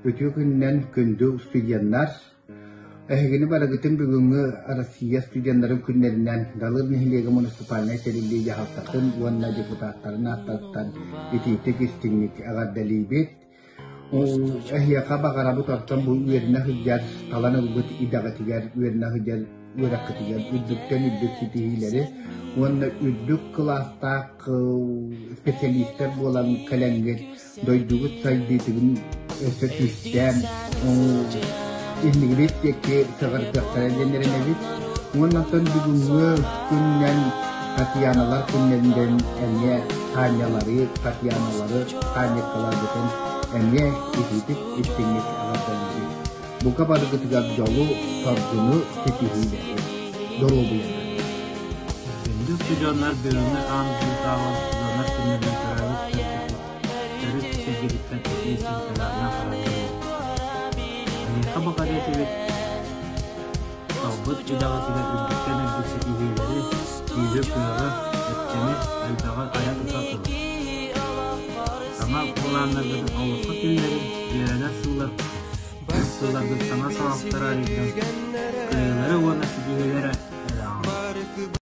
Үтүө күнүнэн күндү студеннар! Эһигини барыгытын бүгүҥҥү Россия студеннарын күннэринэн Далыр нэһилиэгэ муниципальнай тэриллии дьаһалтатын уонна депутаттарын ааттарыттан итиитик истиҥник эҕэрдэлиибит. Эһиэхэ баҕарабыт оттон бу үөрэнэ сылдьар, талан ылбыт идэҕитигэр үөрэнэ сылдьар үөрэххитигэр үрдүктэн үрдүк ситиһиилэри уонна үрдүк кылаастаах специалистар буолан кэлэҥҥит дойдугут сайдыытын өссө түстээн иннигибит диэки сыҕарытыахтара диэн эрэнэбит. Уонна оттон бүгүҥҥү күнүнэн Татьяналар күннэринэн эмиэ Танялары, Татьяналары, Танеккаларбытын эмиэ итиитик истиҥник эҕэрдэлиибит. Бука барыгытыгар дьолу, соргуну, ситиһиилэри, доруобуйаны. Күндү устудьуоннар бүгүҥҥү аан дойдутааҕы устудьуоннар күннэринэн төрөөбүт төрүт сиргититтэн итии-истиҥ сэлээннээх эҕэрдэ буоллун. Эһиэхэ баҕарыа этибит талбыт идэҕитигэр үрдүктэн үрдүк ситиһиилэри, күүһү-кыаҕы, эрчими, элбэҕи айа-тута туруҥ. Саҥа былааннаргытын олоххо киллэриҥ, үөрэнэр сыллар сылларгыт саҥа саҕахтары арыйдыҥ, кыайыылары уонна ситиһиилэри эрэ аҕалыҥ.